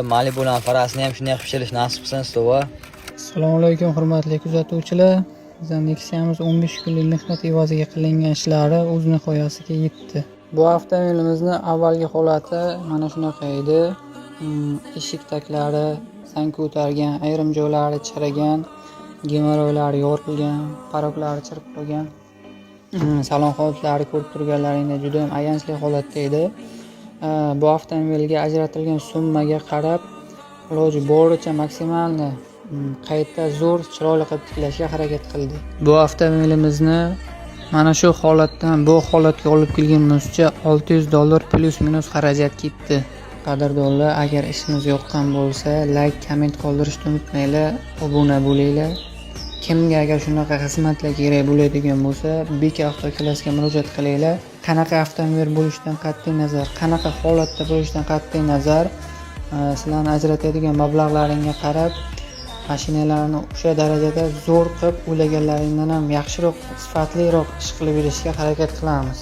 Malibularni farasini ham shunday qilib pishirish nasib qilsin, stova. Assalomu alaykum, hurmatli kuzatuvchilar. Bizning Nexia'miz 15 kunlik mehnat evaziga qilingan ishlari o'z nihoyasiga yetdi. Bu avtomobilimizni avvalgi holati mana shunaqa edi. Eshik taklari sang ko'targan, ayrim joylari chirigan, gemoroylari yorilgan, paroklari chirib qolgan. Salon holatlari ko'rib turganlaringda juda ham ayanchli holatda edi. Bu avtomobilga ajratilgan summaga qarab, iloji boricha maksimalni qayta zo'r, chiroyli qilib tiklashga harakat qildik. Bu avtomobilimizni mana shu holatdan bu holatga olib kelgunimizcha 600 dollar плюс-минус xarajat ketdi. Qadrdonlar, agar ishimiz yoqqan bo'lsa, layk, komment qoldirishni unutmanglar, obuna bo'linglar. Kimga agar shunaqa xizmatlar kerak bo'ladigan bo'lsa, Bek Avto Classga murojaat qilinglar. Qanaqa avtomobil bo'lishidan qat'iy nazar, qanaqa holatda bo'lishidan qat'iy nazar, sizlarni ajratadigan mablag'laringga qarab mashinalarni o'sha darajada zo'r qilib, o'ylaganlaringdan ham yaxshiroq, sifatliroq ish qilib berishga harakat qilamiz.